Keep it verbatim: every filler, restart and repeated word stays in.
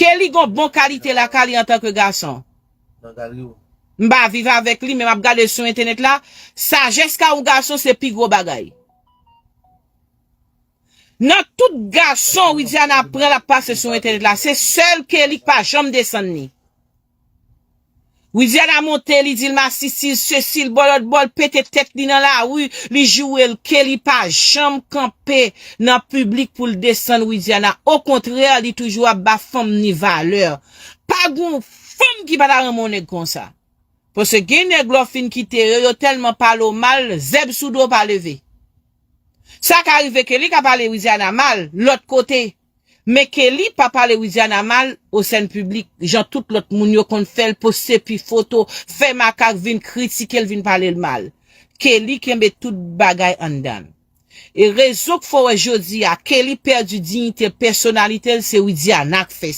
Kelly gon bon kalite lakay li antanke gason. M pa viv avèk li, men m ap gade l sou entènèt la. Sajès ka yon gason se pi gwo bagay. Nan tout gason Widiana pran l ap pase sou entènèt la, se sèl Kelly k pa janm desann li. Widiana monte, li di l masisi, sesi, l bò lòt bò, l pete tèt li nan lari, li joure l. Kelly pa janm kanpe nan piblik pou l desann Widiana. Okontrè, li toujou ap ba fanm ni valè. Pa gon fanm ki pa ta renmen yon nèg konsa. Paske gen nèg lè w fin kite yo, yo tèlman pale w mal, zèb sou do pa leve. Sa ka rive Kelly ka pale Widiana mal lòt kote. Men Kelly pa pale Widiana mal o sèn piblik, jan tout lòt moun yo konn fè l, poste pi foto, fè makak vin kritike l, vin pale l mal. Kelly kenbe tout bagay anndan l. E rezon k fè w wè jodi a Kelly pèdi diyite l, pèsonalite l, se Widiana k fè sa.